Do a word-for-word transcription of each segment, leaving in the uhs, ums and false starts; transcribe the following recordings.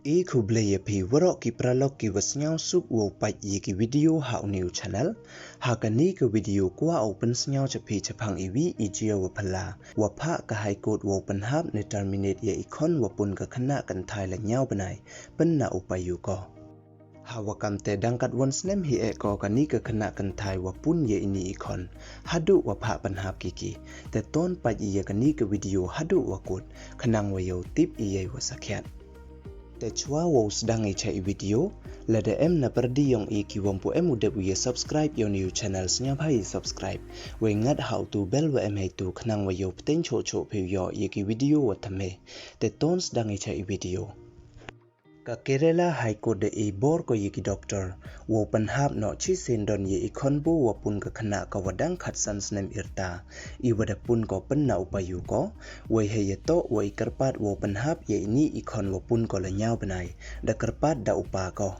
I khublei ya phi waroh ki paralok ki wa sngewsuk wow pait ya ki video ha u new channel. Ha kani ka video kwah u pynsngew cha phi chaphang iwi i jia wa phylla wa phah ka High Court wow pynhap ne terminate ya i khon wa pun ka khynnah kynthai la ñiaw bnai pynna u payu ko. Ha wa kamte dang kat wan snem hi eh ko kani ka khynnah kynthai wa pun ya ini i khon haduh wa phah pynhap ki ki. Te ton pait ya kani ka video haduh wa kut khnang wa yow tip i yei wa sakhiat. Te chwa wow sdang i cha i video, lada em na pyrdi yong i ki wampu em u dep u ya subscribe ya u new channel, sngewbha i subscribe wei ngat ha u tu bell wa em hei tu khnang wa yow pteng choh choh phi u yoh ya ki video wa thymme. Te ton sdang i cha i video. Ka Kerala High Court da e bor ko ya ki doctor wow pynhap noh chi syndon ya i khon bo wa pun ka khynnah ka wa dang khatsan snem i rta, i wa da pun ko pynna u payu ko. Wei hei ya toh wa i kyrpad wow pynhap ya ini i khon wa pun ko la ñiaw bnai, da kyrpad da u pa ko.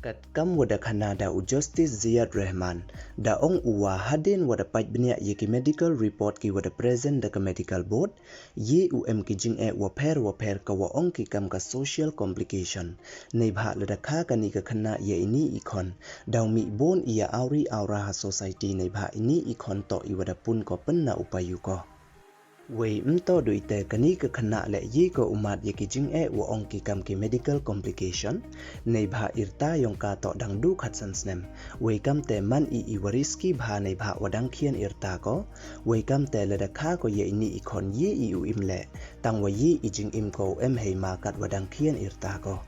Katkam wa da khana da u Justice Ziad Rahman, da ong u wa hadien wa da pait bniah ya ki medical report ki wa da present da ka medical board, ye u em ki jingeh wa pher wa pher ka wa ong ki kam ka social complication. Neibhah lada kha kani ka khynnah ya ini i khon, daw mih bun i ya awri awra ha society neibhah ini i khon toh i wa da pun ko pynna u payu ko. Wei ym toh du ite, kani ka khynnah leh ye ko u mad ya ki jingeh wa ong ki kam ki medical complication. Neibhah i rta yong ka toh dang du khatsan snem. Wei kamte man i i wa risky bha neibhah wa dang khian i rta ko. Wei kamte lada kha ko ya ini i khon ye i u im leh, tang wa ye i jingim ko u em hei ma kat wa dang khian i rta ko.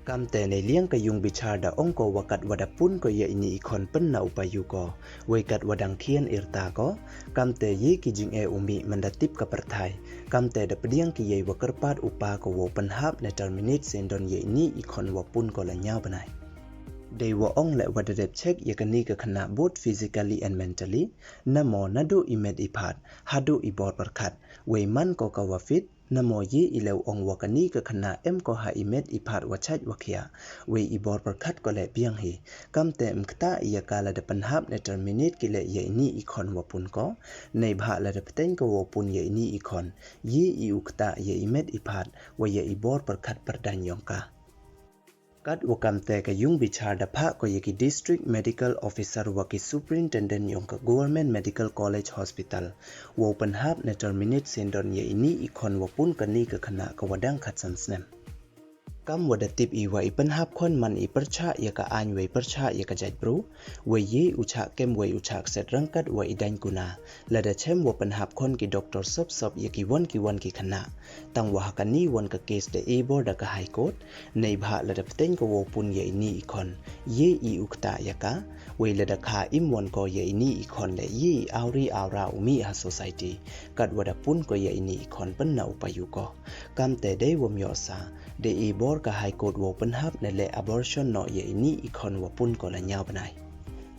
Kamte neiliang ka yung bichar da ong ko wa kat wa da pun ko ya ini i khon pynna u payu ko, wei kat wa dang khian i rta ko. Kamte ye ki jingeh u mih man da tip ka pyrthai. Kamte da pdiang ki yei wa kyrpad u pa ko wow pynhap ne terminate syndon ya ini i khon wa pun ko la ñiaw bnai. Dei wa ong leh wa da dep check ya kani ka khynnah both physically and mentally, namo naduh i met i phad haduh i bor pyrkhat. Wei man ko ka wa fit, namo ye i leh u ong wa kani ka khynnah em ko ha i met i phad wa chait wa khiah. Wei i bor pyrkhat ko leh biang hi. Kamte ym ktah ya ka lada pynhap ne terminate ki leh ya ini i khon wa pun ko. Neibhah lada pteng ko wow pun ya ini i khon, ye i u ktah ya i met i phad wa ya i bor pyrkhat pyrdain yong ka. Kat wa kamte ka yung bichar da phah ko ya ki District Medical Officer wa ki Superintendent yong ka Government Medical College Hospital wow pynhap ne terminate syndon ya ini i khon wa pun kani ka khynnah ka wa dang khatsan snem. Kam wa da tip i wa i pynhap khon man i pyrchah ya ka aiñ wei pyrchah ya ka jaitbru. Wei ye u chah kem wei u chah kset ryngkat wa i daiñ kuna. Lada chem wa pynhap khon ki doctor sop sop ya ki wan ki wan ki khynnah. Tang wa ha kani wan ka case da e bor da ka High Court, neibhah lada pteng ko wow pun ya ini i khon, ye i u ktah ya ka. Wei lada kha im wan ko ya ini i khon leh ye i awri awra u mih ha society, kat wa da pun ko ya ini i khon pynna u payu ko. Kamte dei wam yoh sa, da e bor ka High Court wow pynhap ne leh abortion noh ya ini i khon wa pun ko la ñiaw bnai.